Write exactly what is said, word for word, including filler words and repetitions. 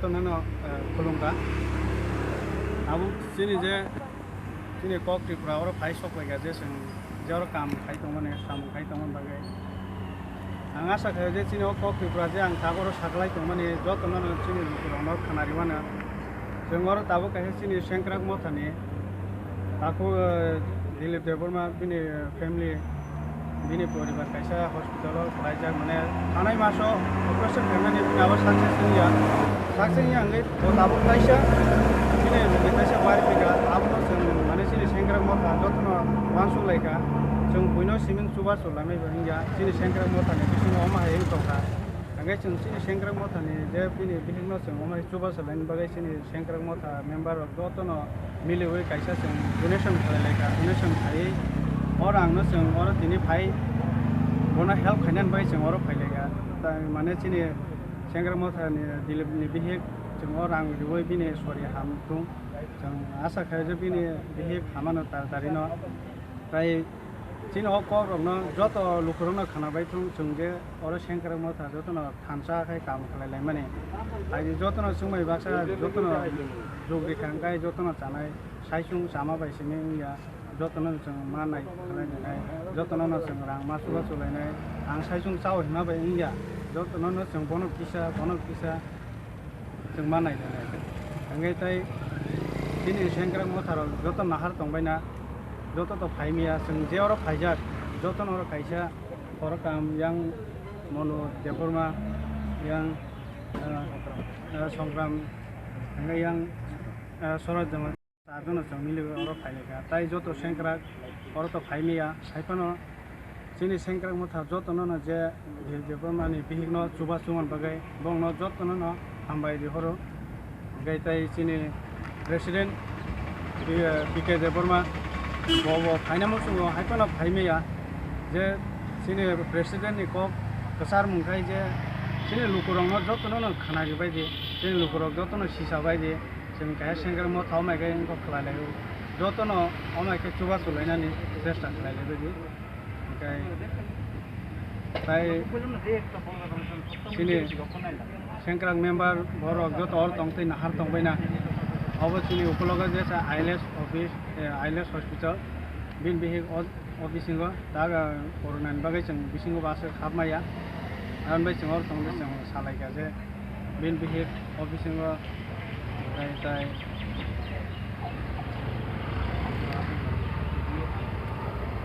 Nono, eh, khulumkha. Abo chini je, chini kok Tripura oro phai sok paikha je chwng je oro kam khai tongmani, samung khai tongmani bagwi. Ang asa khaio je chini o kok Tripura je ang tak oro saklai tongmani jotono no chini lukurokno khwnarwi mano. Chwng oro tabuk kaisa chini Sengkrak Mothani takhuk, eh, Dilip Debbarma bini family, bini poribar kaisa hospital o khlaijak, mane thanai maso operation khaimani bini abo success wngya. Success wngya hwnkhe bo tabuk kaisa chini logi kaisa wari phika, abono chwng mane chini Sengkrak Motha jotono uansuk laikha. Chwng buino siming chubachu laimai bo wngya, chini Sengkrak Mothani bisingo omo hai wng tongkha. Hwnkhe chwng chini Sengkrak Mothani je bini bihikno chwng omo hai chubachu laini bagwi chini Sengkrak Motha member rok jotono miliwi kaisa chwng donation khlai laikha, donation khaiwi o rangno chwng oro tini phai bono help khainani bagwi chwng oro phai laikha. Tai mane chini Sengkrak Mothani Dilipni bihik chwng o rang riwi bini sori ham thung. Chwng asa khaio je bini bihik hamano tari tarino. Tai chini o kok rokno joto lukurokno khwnabai thung chwng je oro Sengkrak Motha jotono thansa khai kam khlai laimani. Hai jotono chwngbai baksa jotono jugri khangkai jotono chanai saisung chama bai simi wngya jotono chwng ma nai khlai lainai jotono no chwng rang ma chuba chulainai ang saisung chao hima bai wngya jotono no chwng bono kisa bono kisa chwng ma nai lainai. Hwnkhe tai chini Sengkrak Motha rok joto nahar tongbaina joto to phaimaya chwng je oro phaijak jotono oro kaisa Khorokam yang Monu Debbarma yang, eh, eh, Songram hwnkhe yang, eh, Soraj Dema. Charjono chwng miliwi oro phailaikha. Tai joto Sengkrak oro to phaimaya, haiphano chini Sengkrak Motha jotono no je Debbarmani bihikno chubachu man bagwi bongno jotono no hambai rihoro. Hwnkhe tai chini president P K Debbarma bo bo phaina muchungo haiphano phaimaya je chini presidentni kok kwchar mungkhai je chini lukurokno jotono no khwnari baidi, chini lukurok jotono sisa baidi. Chwng kaisa Sengkrak Motha o mai khe wngkha khlai lai o. Jotono o mai khe chubachu lainani chesta khlai lai baidi. Hwnkhe tai chini Sengkrak member borok joto hor tong tei nahar tong baina. Obo chini ukulogo jesa I L S office, eh, I L S hospital. Bini bihik o, o bisingo ta, ah, corona ni bagwi chwng bisingo bo aswk hap maya. Aboni bai chwng hor tong tei chwng salai kha je bini bihik o bisingo tai, tai